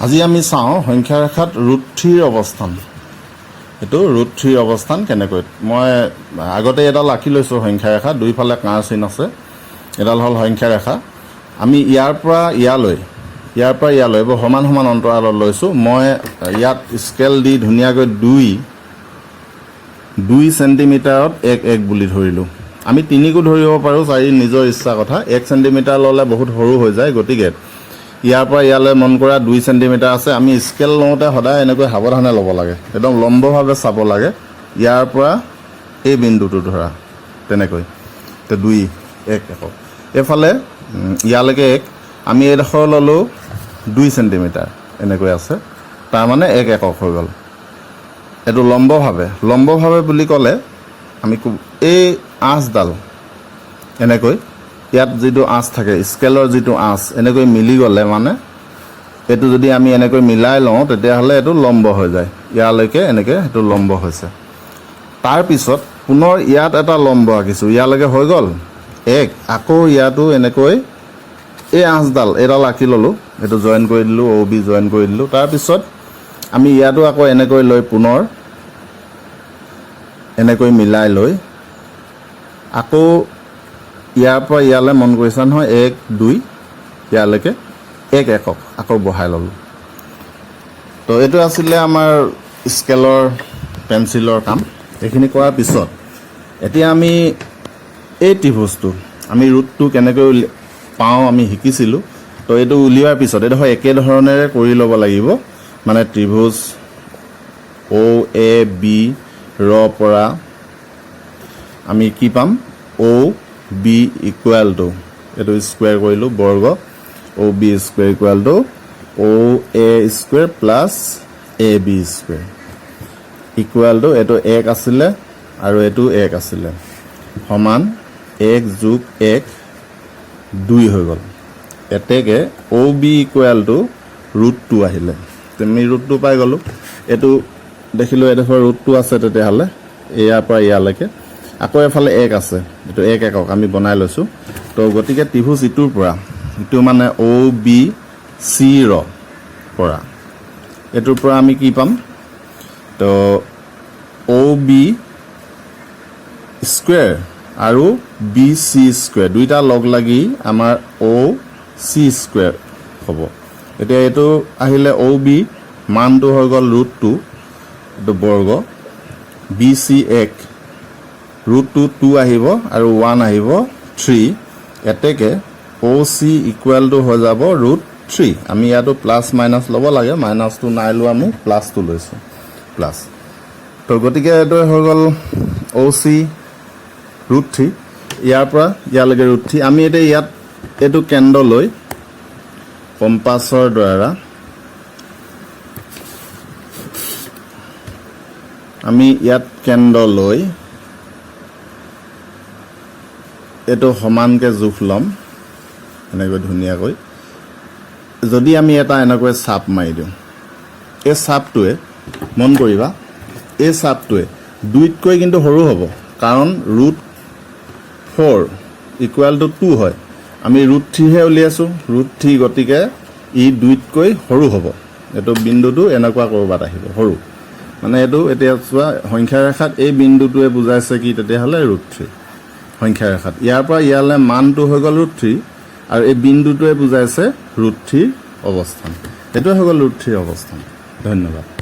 আজি আমি চাওঁ সংখ্যা ৰেখাত ৰুট থ্ৰীৰ অৱস্থান। এইটো ৰুট থ্ৰীৰ অৱস্থান কেনেকৈ? মই আগতে এডাল আঁকি লৈছোঁ সংখ্যা ৰেখা, দুইফালে কাঁড় চিন আছে। এডাল হ'ল সংখ্যা ৰেখা। আমি ইয়াৰ পৰা ইয়ালৈ, ইয়াৰ পৰা ইয়ালৈ এইবোৰ সমান সমান অন্তৰালত লৈছোঁ। মই ইয়াত স্কেল দি ধুনীয়াকৈ 2 2 চেণ্টিমিটাৰত এক এক বুলি ধৰিলোঁ। আমি তিনিকো ধৰিব পাৰোঁ, চাৰি, নিজৰ ইচ্ছা কথা। 1 চেণ্টিমিটাৰ ল'লে বহুত সৰু হৈ যায়। গতিকে ইয়াৰ পৰা ইয়ালৈ মন কৰা 2 চেণ্টিমিটাৰ আছে। আমি স্কেল লওঁতে সদায় এনেকৈ সাৱধানে ল'ব লাগে, একদম লম্বভাৱে চাব লাগে। ইয়াৰ পৰা এই বিন্দুটো ধৰা তেনেকৈ, তো 2 1 একক। এইফালে ইয়ালৈকে এক, আমি এইডোখৰ ল'লোঁ 2 চেণ্টিমিটাৰ এনেকৈ আছে, তাৰমানে এক একক হৈ গ'ল। এইটো লম্বভাৱে, লম্বভাৱে বুলি ক'লে আমি এই আঁচডাল এনেকৈ, ইয়াত যিটো আঁচ থাকে, স্কেলৰ যিটো আঁচ, এনেকৈ মিলি গ'লে, মানে এইটো যদি আমি এনেকৈ মিলাই লওঁ, তেতিয়াহ'লে এইটো লম্ব হৈ যায়। ইয়ালৈকে এনেকৈ সেইটো লম্ব হৈছে। তাৰপিছত পুনৰ ইয়াত এটা লম্ব আঁকিছোঁ, ইয়ালৈকে হৈ গ'ল এক। আকৌ ইয়াতো এনেকৈ এই আঁচডাল এইডাল আঁকি ল'লোঁ, এইটো জইন কৰি দিলোঁ, অ' বি জইন কৰি দিলোঁ। তাৰপিছত আমি ইয়াতো আকৌ এনেকৈ লৈ পুনৰ এনেকৈ মিলাই লৈ আকৌ ইয়াৰ পৰা ইয়ালৈ, মন কৰিছা নহয়, এক দুই, ইয়ালৈকে এক একক আকৌ বঢ়াই ল'লোঁ। তো এইটো আছিলে আমাৰ স্কেলৰ পেঞ্চিলৰ কাম। এইখিনি কৰাৰ পিছত এতিয়া আমি এই ত্ৰিভুজটো আমি ৰুটটো কেনেকৈ পাওঁ আমি শিকিছিলোঁ। তো এইটো উলিওৱাৰ পিছত এইডোখৰ একেধৰণেৰে কৰি ল'ব লাগিব। মানে ত্ৰিভুজ অ' এ বি ৰ পৰা আমি কি পাম? অ' বি ইকুৱেল টু, এইটো স্কুৱেৰ কৰিলোঁ, বৰ্গ, OB square equal to OA square plus AB square equal to, এইটো এক আছিলে আৰু এইটো এক আছিলে, সমান এক যোগ এক দুই হৈ গ'ল। এতেকে OB equal to root two আহিলে। তুমি ৰুট টু পাই গ'লোঁ। এইটো দেখিলোঁ, এইডোখৰ ৰুট টু আছে। তেতিয়াহ'লে ইয়াৰ পৰা ইয়ালৈকে আকৌ এফালে এক আছে, এইটো এক একক আমি বনাই লৈছোঁ। তো গতিকে ত্ৰিভুজ ইটোৰ পৰা, ইটো মানে অ' বি চি ৰ পৰা, এইটোৰ পৰা আমি কি পাম? তো অ' বি স্কুৱেৰ আৰু বি চি স্কুৱেৰ দুইটা লগ লাগি আমাৰ অ' চি স্কুৱেৰ হ'ব। এতিয়া এইটো আহিলে অ' বি মানটো হৈ গ'ল ৰুট টু, এইটো বৰ্গ, বি চি এক, ৰুট টু টু আহিব আৰু ওৱান আহিব থ্ৰী। এতেকে অ' চি ইকুৱেল টু হৈ যাব ৰুট থ্ৰী। আমি ইয়াতো প্লাছ মাইনাছ ল'ব লাগে, মাইনাছটো নাই লোৱা, আমি প্লাছটো লৈছোঁ, প্লাছ। তো গতিকে এইটো হৈ গ'ল অ' চি ৰুট থ্ৰী, ইয়াৰ পৰা ইয়ালৈকে ৰুট থ্ৰী। আমি এতিয়া ইয়াত এইটো কেন্দ্ৰ লৈ কম্পাছৰ দ্বাৰা আমি ইয়াত কেন্দ্ৰ লৈ এইটো সমানকৈ জোখ ল'ম এনেকৈ ধুনীয়াকৈ। যদি আমি এটা এনেকৈ চাপ মাৰি দিওঁ, এই চাপটোৱে, মন কৰিবা, এই চাপটোৱে দুইতকৈ কিন্তু সৰু হ'ব, কাৰণ root four equal to two হয়। আমি ৰুট থ্ৰীহে উলিয়াইছোঁ, ৰুট থ্ৰী, গতিকে ই দুইতকৈ সৰু হ'ব। এইটো বিন্দুটো এনেকুৱা ক'ৰবাত আহিব, সৰু। মানে এইটো এতিয়া চোৱা, সংখ্যা ৰেখাত এই বিন্দুটোৱে বুজাইছে কি তেতিয়াহ'লে? Root three. সংখ্যা ৰেখাত ইয়াৰ পৰা ইয়ালৈ মানটো হৈ গ'ল ৰুট থ্ৰী আৰু এই বিন্দুটোৱে বুজাইছে ৰুট থ্ৰীৰ অৱস্থান। এইটোৱে হৈ গ'ল ৰুট থ্ৰীৰ অৱস্থান। ধন্যবাদ।